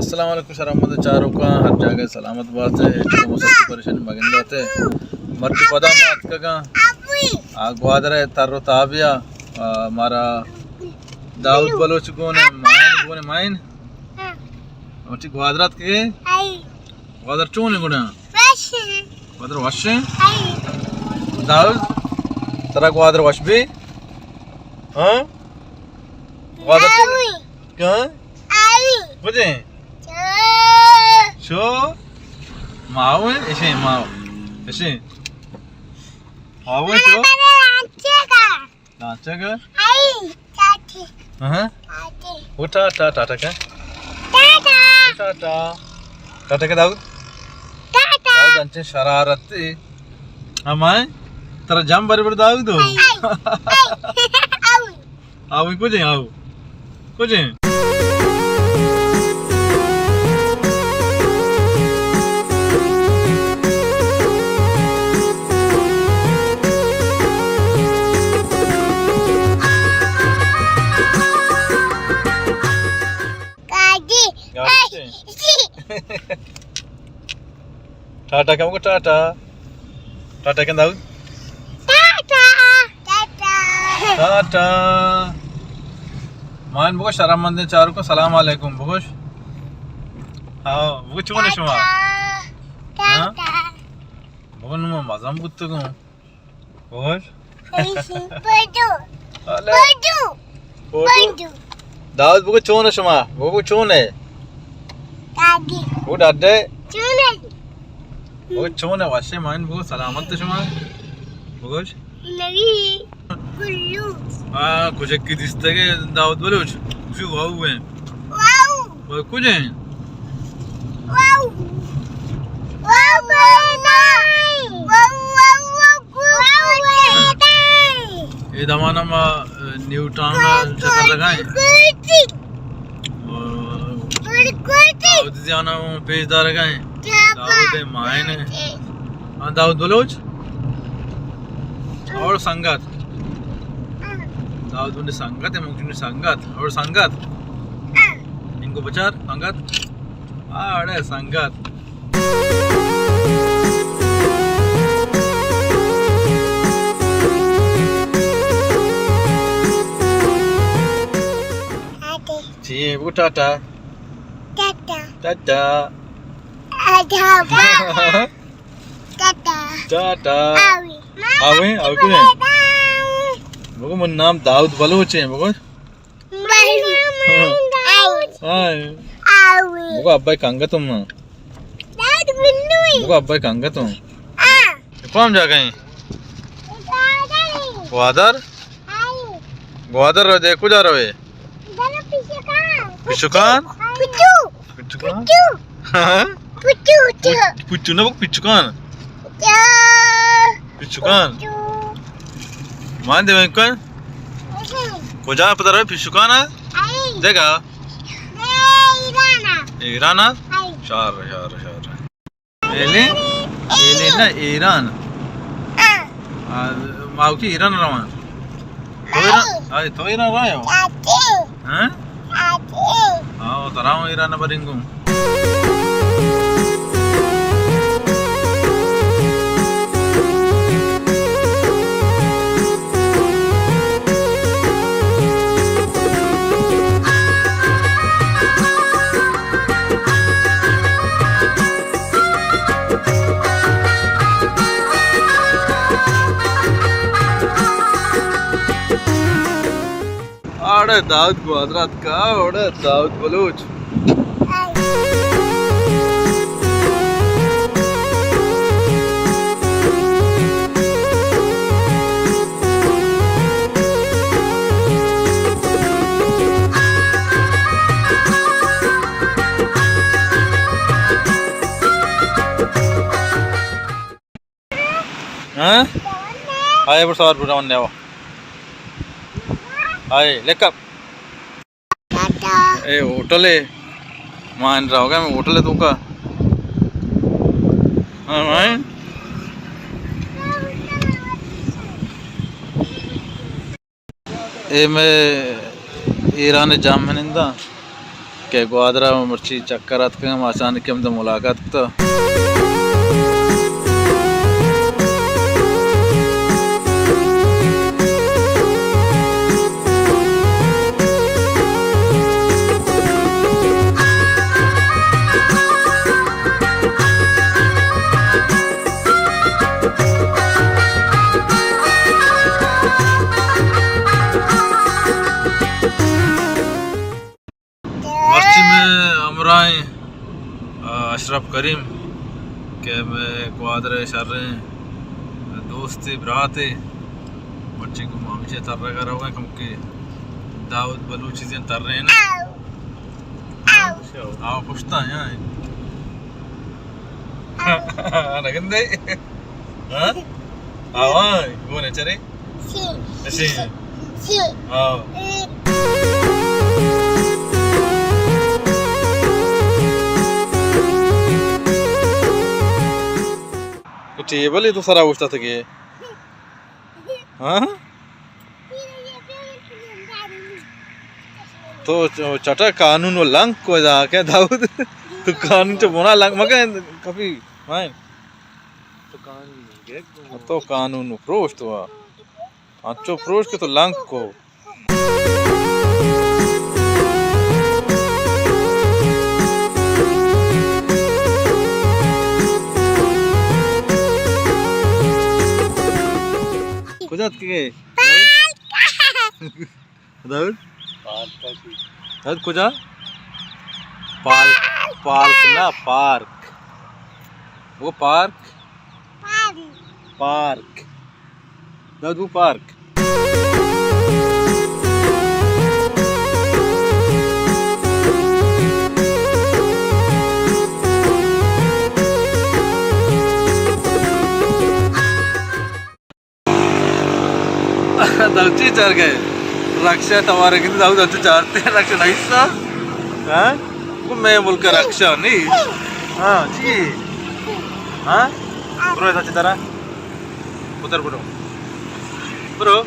السلام علیکم شرمند چاروکاں، ہر جاگہ سلامت بات ئے، ہچ کم سختی پریشانی مگندات ئے۔ مرچی پدا ما اتکگاں آ گوادر ءِ تر و تابیا، آ، مارا داؤد بلوچ گون ءَ، مائن گون ءَ، مائن۔ مرچی گوادر اتکگے؟ گوادر چون ایں گڑا؟ وش ایں۔ گوادر وش ایں؟ ہائی۔ داؤد، ترا گوادر وش بی؟ ہاں؟ گوادر چون ایں؟ آوی۔ ہاں؟ آوی۔ کجا ایں؟ شو۔ شو؟ ماو ایں؟ اشیں ماو۔ اشیں۔ ماو ایں شو؟ لانچے کا۔ لانچے کا؟ ہائی، ٹاٹے۔ ہاں؟ ٹاٹے۔ او ٹاٹا، ٹاٹا کا؟ ٹاٹا۔ او ٹاٹا۔ ٹاٹا کا داؤد؟ ٹاٹا۔ داؤد انچیں شرارت ئے۔ ہمائیں؟ ترا جم بری بر داؤد دو۔ Hi, hi, hi. آؤ، کجیں، آؤ۔ کجیں؟ گاڑی۔ گاڑی۔ ٹاٹا کن بگو، ٹاٹا۔ ٹاٹا کن داؤد۔ ٹاٹا۔ ٹاٹا۔ ٹاٹا۔ مان بگو شرمندیں چاروکاں سلام علیکم بگوش۔ ہاں، بگو چون ئے شما؟ ٹاٹا۔ ہاں؟ ٹاٹا۔ بگو نوں مزن بوتگوں۔ بگوش۔ پٹو۔ الے۔ پٹو۔ پٹو۔ پٹو۔ داؤد بگو چون ئے شما؟ بگو چون ئے؟ دادی۔ بگو ڈڈ ئے۔ چون ئے؟ بگو چون ئے وش ئے مائن بگو سلامت ئے شما؟ بگوش۔ نبی۔ گلو۔ آ، کچکی دیستگ ئے داؤد بلوچ۔ گوشی واو ایں۔ واو۔ واو کجیں؟ واو۔ واو، واو، واو۔ اے دمان ءَ ما نیو ٹاؤن ءَ چکر لگائیں۔ داؤد زیان ءَ پیش دارگ ءَ ایں۔ داؤد ءِ مائن ءَ۔ ہاں، داؤد بلوچ اور سنگت۔ داؤد بلوچ سنگت ئے، ممکن سنگت اور سنگت۔ انگو بچار سنگت۔ آڑے سنگت۔ چی بگو ٹاٹا۔ ٹاٹا۔ ٹاٹا۔ ٹاٹا۔ ٹاٹا۔ ٹاٹا۔ آویں۔ آویں، آویں کجا؟ بگو من نام داؤد بلوچ ایں، بگو۔ ہاں۔ بگو ابا کنگتوں ما۔ بگو ابا کنگتوں۔ کام جاگہ ایں؟ گوادر؟ گوادر رو دے، کجا روے؟ پچکان؟ پچو۔ پچکان؟ پچو۔ ہاں؟ پچو، پچو۔ پچ-، پچو نہ بگو، پچکان۔ پچکان۔ پچو۔ مان دے میں کن۔ کجا پتہ روے پچکان؟ دے گا۔ ایران۔ ایران؟ شار، شار، شار۔ ایلے؟ ایلے نہ، ایران۔ آ، ماوکی ایران روان۔ تو ایران، آ، تو ایران رایو؟ ہاں؟ ہاں، تو راو ایران برنگو۔ اڑے داؤد گوادر اتکا، اڑے داؤد بلوچ۔ ہاں؟ آئے بر سوار بر روان نیاوا۔ آئے، لک اپ۔ اے ہوٹل ہے۔ ما ان رہوگا میں ہوٹل ہے تو کا۔ ہاں، ہاں۔ اے مئے ایران ءِ جاہ مننداں۔ کہ گوادر ءَ مرچی چکر اتکگ، ما اچانک ہمدا ملاقات کتہ۔ مرچی مئے ہمراہیں، آ، اشرف کریم کہ مئے گوادر ءِ شریں دوستے، براتے، مرچی گوں ما ہمیشہ ترگ ءَ روگ ءَ ایں، کمکے داؤد بلوچ چیزیں ترین۔ آ، پشتا یا۔ نگندے۔ ہاں؟ آواں، گونے چرے؟ سی۔ سی۔ سی۔ ہاں۔ تو ٹیبل ءِ تو سرا اوشتاتگے۔ ہاں؟ تو چ-، چٹا قانون و لنک کو دا کہ داؤد۔ تو قانون چو بنا لنک مکن کپی۔ ہاں۔ تو قانون پروش تو۔ انچو پروش کہ تو لنک کو۔ کجا اتکگے؟ داؤد؟ داؤد کجا؟ پارک، پارک نہ، پارک۔ وہ پارک؟ پارک۔ داؤد، وہ پارک۔ داؤد چی چار گئے؟ رکشہ توار گندے داؤد انچو چارتے، رکشہ نہیں سا۔ ہاں؟ وہ میں ملک کا رکشہ نہیں۔ ہاں، چی؟ ہاں؟ برو ادا چی طرح؟ اتر برو۔ برو۔